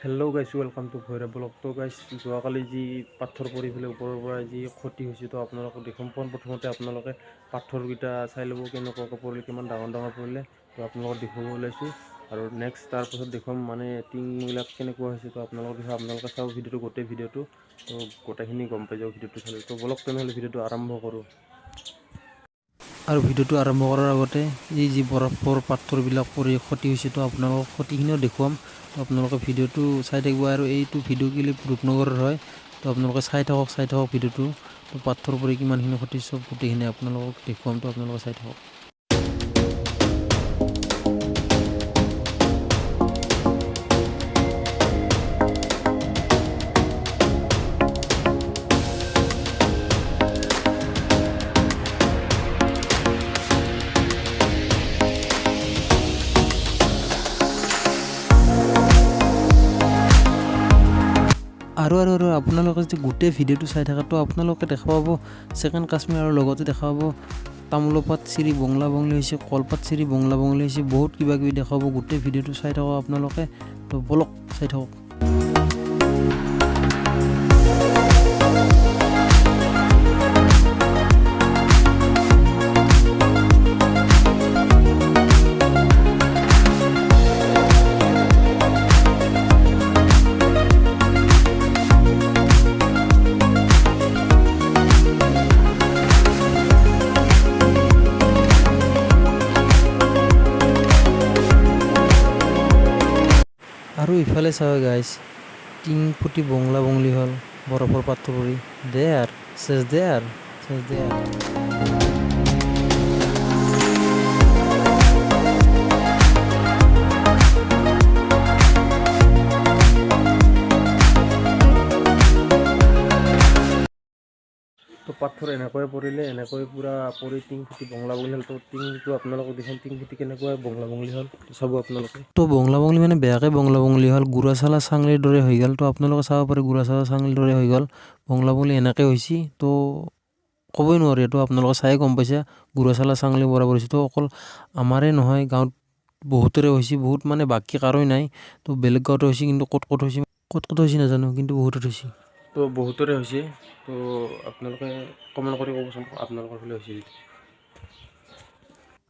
Hello guys, welcome to Bhairav vlog। তো গাইছ, যোৱাকালি যি পাথৰ পৰি পেলাই ওপৰৰ পৰা যি ক্ষতি হৈছে, তো আপোনালোকক দেখুৱাম। পোনপ্ৰথমতে আপোনালোকে পাথৰকেইটা চাই ল'ব, কেনেকুৱাকৈ পৰিলে, কিমান ডাঙৰ ডাঙৰ পৰিলে। তো আপোনালোকক দেখুৱাব ওলাইছোঁ আৰু নেক্সট তাৰপাছত দেখুৱাম মানে টিংবিলাক কেনেকুৱা হৈছে। তো আপোনালোকক দেখুৱাম, আপোনালোকে চাব ভিডিঅ'টো, গোটেই ভিডিঅ'টো। তো গোটেইখিনি গম পাই যাব ভিডিঅ'টো চালে। তো বলক তেনেহ'লে ভিডিঅ'টো আৰম্ভ কৰোঁ। আৰু ভিডিঅ'টো আৰম্ভ কৰাৰ আগতে এই যি বৰফৰ পাথৰবিলাক পৰি ক্ষতি হৈছে, তো আপোনালোকক ক্ষতিখিনিও দেখুৱাম। তো আপোনালোকে ভিডিঅ'টো চাই থাকিব। আৰু এইটো ভিডিঅ' ক্লিপ ৰূপনগৰৰ হয়। তো আপোনালোকে চাই থাকক, চাই থাকক ভিডিঅ'টো। তো পাথৰ পৰি কিমানখিনি ক্ষতি, চব গোটেইখিনি আপোনালোকক দেখুৱাম। তো আপোনালোকে চাই থাকক। আৰু আপোনালোকে যদি গোটেই ভিডিঅ'টো চাই থাকে, তো আপোনালোকে দেখা পাব ছেকেণ্ড কাশ্মীৰ আৰু লগতে দেখা পাব তামোলৰ পাত চিৰি বংলা বংলি হৈছে, কলপাত চিৰি বংলা বংলি হৈছে, বহুত কিবা কিবি দেখা পাব। গোটেই ভিডিঅ'টো চাই থাকক আপোনালোকে। তো বলক, চাই থাকক। আৰু ইফালে চাওক গাইছ, টিং ফুটি বংলা বংলি হ'ল বৰফৰ পাথৰ পৰি। দে আৰ চেচ, দে আৰ চেচ, দে আৰ। তো পাথৰ এনেকৈ পৰিলে, এনেকৈ পূৰা পৰি টিং ফুটি বংলা বংলি হ'ল। তো টিংটো আপোনালোকক দেখুৱাম, টিং ফুটি কেনেকুৱা বংলা বংলি হ'ল, তো চাব আপোনালোকে। তো বংলা বংলি মানে বেয়াকৈ বংলা বংলি হ'ল, গুড়াচালা চাংলিৰ দৰে হৈ গ'ল। তো আপোনালোকে চাব পাৰে, গুড়াচালা চাংলিৰ দৰে হৈ গ'ল, বংলা বংলি এনেকৈ হৈছে। তো ক'বই নোৱাৰি, এইটো আপোনালোকে চায়ে গম পাইছে, গুড়াচালা চাংলি বৰাবৰ হৈছে। তো অকল আমাৰে নহয়, গাঁৱত বহুতৰে হৈছে, বহুত মানে বাকী কাৰোই নাই। তো বেলেগ গাঁৱতো হৈছে, কিন্তু ক'ত ক'ত হৈছে, ক'ত ক'ত হৈছে নাজানো, কিন্তু বহুতত হৈছে। তো বহুতৰে হৈছে। তো আপোনালোকে কমেণ্ট কৰি ক'বচোন আপোনালোকৰ ফালে হৈছে যদি।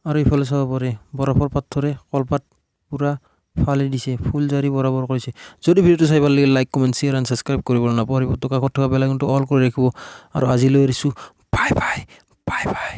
আৰু ইফালে চাব পাৰে, বৰফৰ পাথৰে কলপাত পূৰা ফালি দিছে, ফুলজাৰি বৰাবৰ কৰিছে। যদি ভিডিঅ'টো চাই ভাল লাগিল, like, comment, share and subscribe কৰিবলৈ নাপাহৰিব। তো কাষত থকা বেল আইকনটো অল কৰি ৰাখিব। আৰু আজিলৈ এৰিছোঁ, বাই বাই, বাই বাই।